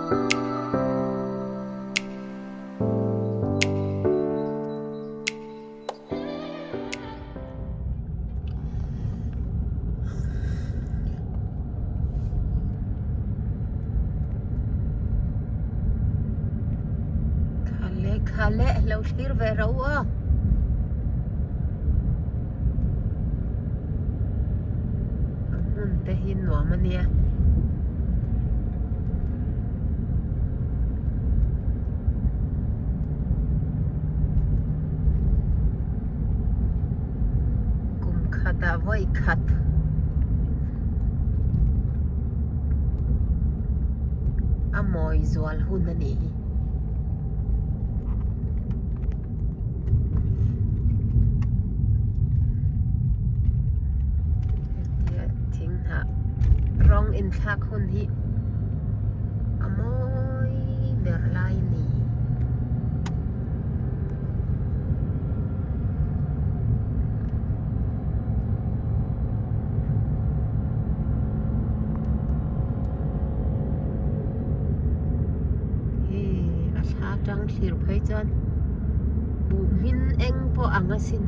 Khale khale lo thlir ve ro aw. A hmun te hi nuam a nia. Kum khatah vawi khat a mawi zual hun a nih hi. Hetia thing hnah rawng inthlak hun hi a mawi ber lai a ni. Hei a thla tang thlir phei chuan buh hmin eng pawh ang asin.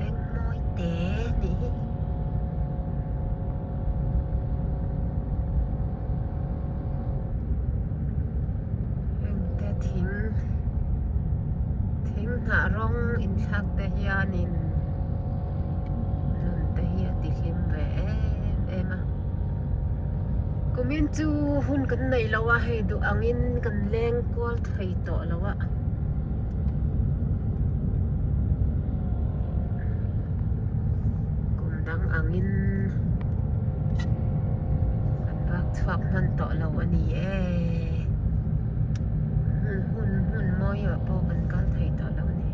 Eng mawi te nih hi. Heng te thing thing hnah rawng inthlak te hianin nun te hi a ti hlim ve em em a kumin chu hun kan neih loh a hei duh angin kan leng kual thei tawh lo a. Kum dang angin kan vak chhuak hman tawh lo a ni e. Hmun hun hmun mawi ah pawh kan kal thei tawh lo a ni.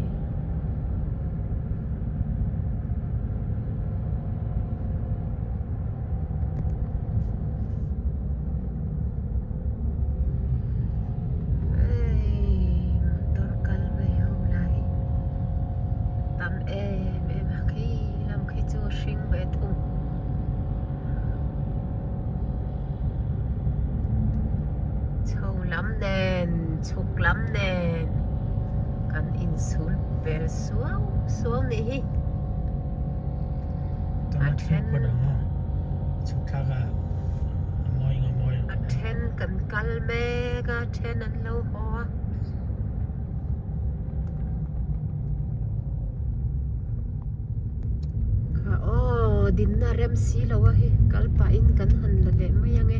Hei motor kal ve ho lah hi tam em em a khi lam khi chu a hring ve thung. Chho lam nen chhuk lam nen kan insul pel suau suau nih hi. A then a then kan kal mek a then an lo haw a. Kha aw dinna rem si lo a hi kal pahin kan han la leh mai ange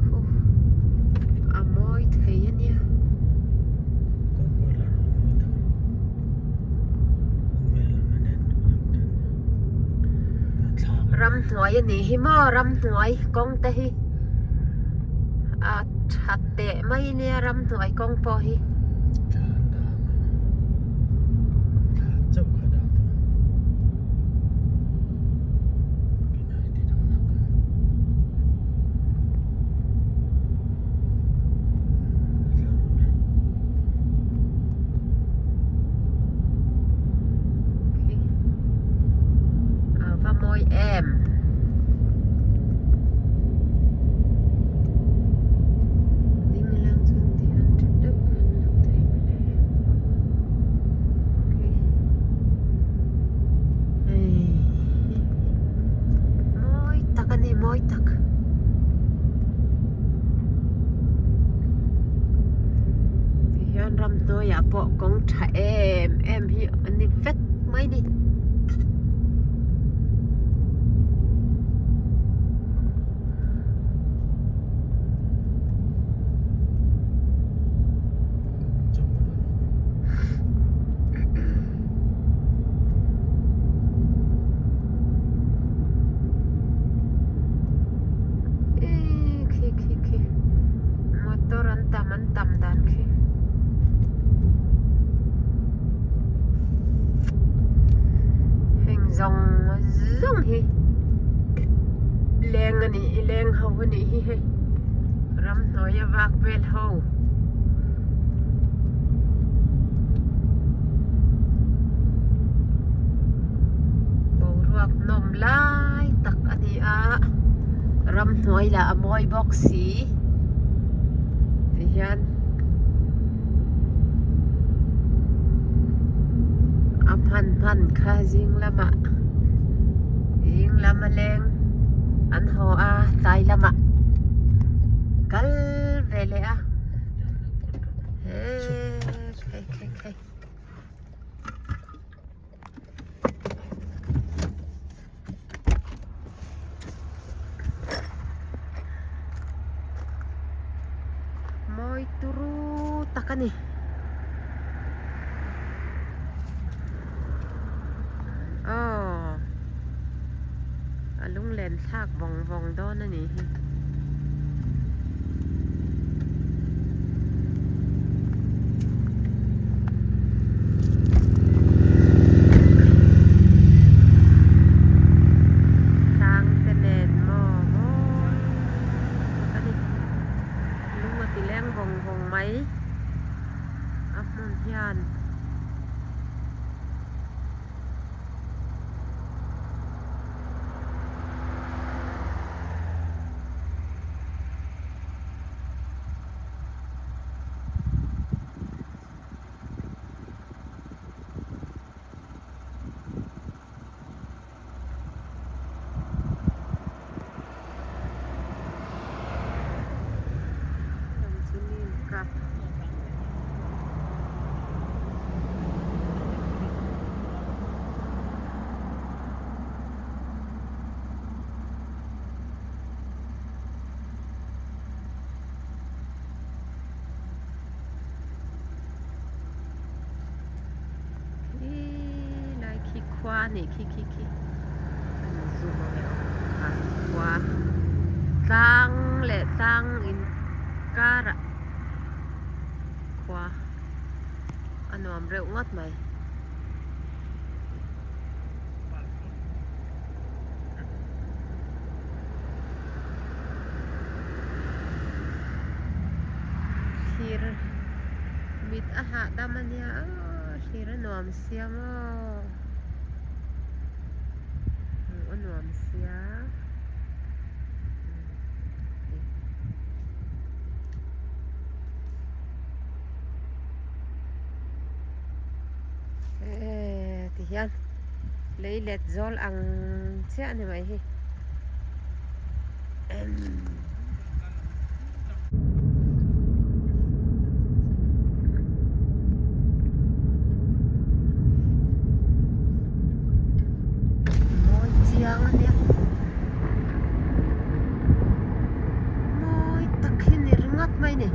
khu a mawi thei a nia. Ramhnuai a nih hi maw ramhnuai kawng te hi a tha teh mai nia ramhnuai kawng pawh hi. A va mawi em. Ding lang chuan ti han tha deuh khan lo thei mai le. Okay. Hei. Mawi tak a ni mawi tak. Tihian ramhnuaiah pawh kawng tha em em hi a ni vek mai ni. Khi khi khi motor an Antam an tam dan khi. Heng zawng zawng hi leng a nih hi leng ho a nih hi hei ramhnuai a vak vel ho. Boruak nawm lai tak a ni a ramhnuai lah a mawi bawk si. Ti hian a hman hman kha zing lamah zing lam a leng an haw a tlai lamah kal ve leh a he khai khai khai. Mawi turu tak a ni. Aw a lunglen thlak vawng vawng dawn a nih hi. Tlang te nen maw mawi tak a ni. Lung a ti leng vawng vawng mai a hmun hian. Khi lai khi khua a nih khi khi khi an zoom ang e aw kha khua tlang leh tlang inkarah khua a nuam reuh ngawt mai. Thlir mit a hahdam a nia aw thlir a nuam sia maw hmuh a nuam sia. Eee ti hian lei let zawl ang chiah a ni mai hi. Mawi chiang a nia. Mawi tak hi ni ringawt mai ni.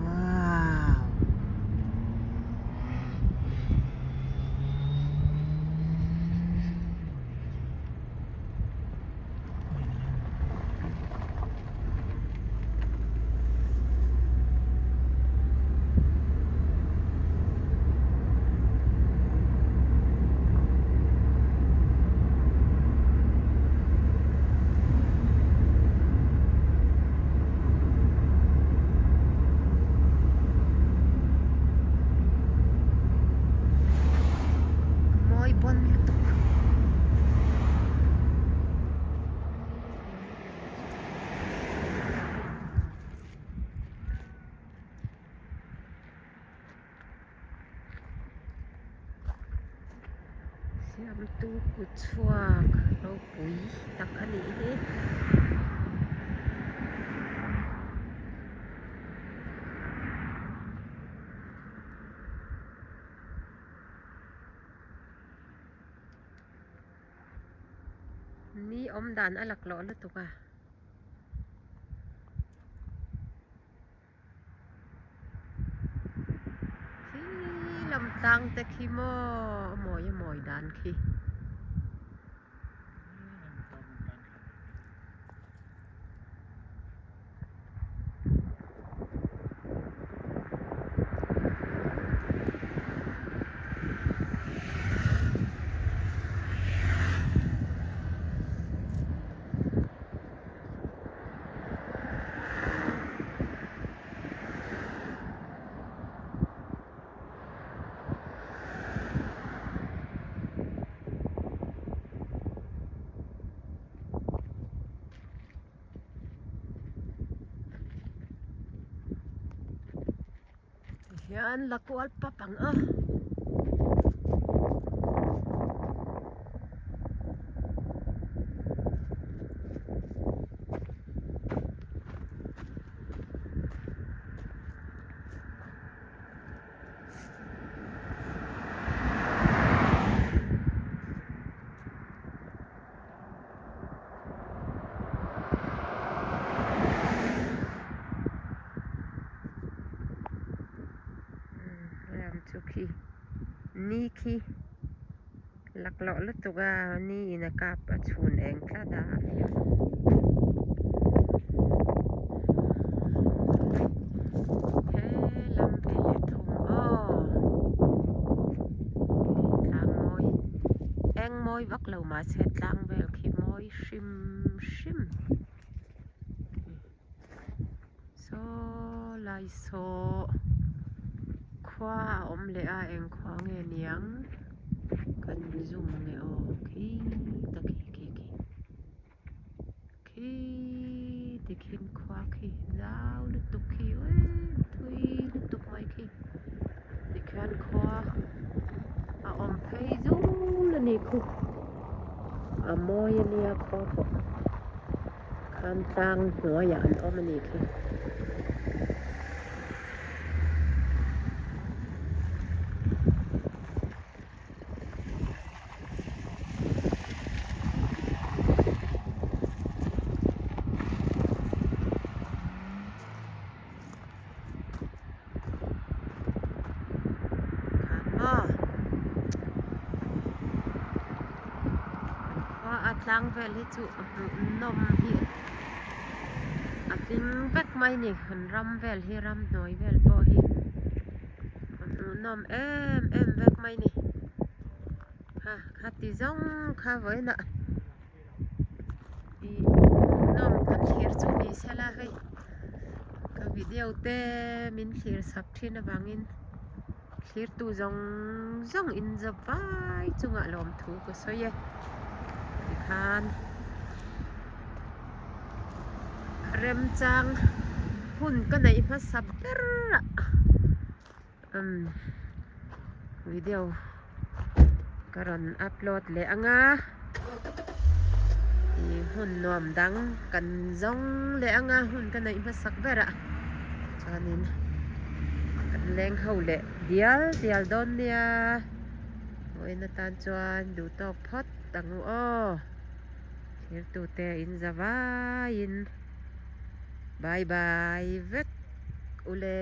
Wow. Mawi bawn lutuk. Siamtu kut chhuak ropui tak a nih hi. Ni awm dan a laklawh lutuk a. Khi lam tlang te khi maw a mawi a mawi dan khi. Hian la kual pap ang a. Ram chu khi ni khi laklawh lutuk a ni in a kap a chhun eng tlat a a fiah lo he lam ve leh thung aw tlang mawi eng mawi vak lo mahse tlang vel khi mawi hrim hrim. Saw lai saw khua a awm leh a eng khua nge niang kan zoom nge aw khi ta khi khi khi khi tikhin khua khi zau lutuk khi thui lutuk mai khi tikhian khua a awm phei zul a ni khu a mawi a nia khua pawh. Khan tlang hnuaiah an awm a nih khi. Khan maw? Khua a tlang vel hi chu a hmuhnawm hi a tling vek mai ni an ram vel hi ramhnuai vel pawh hi a hmuhnawm em em vek mai ni ha khati zawng kha vawiinah ih hmuhnawm kan thlir chu ni sela hei ka video te min thlir sak thin avangin. Thlirtu zawng zawng in za vai chungah lawmthu ka sawi e. Tikhan remchang hun ka neih hmasa ber a umm video ka rawn upload leh ang a ih hun nuam dang kan zawng leh ang a hun ka neih hmasak ber a chuanin kan leng ho leh dial dial dawn nia vawiin atan chuan duh tawk phawt ang u aw thirtute in za vaiin bye bye vek ule.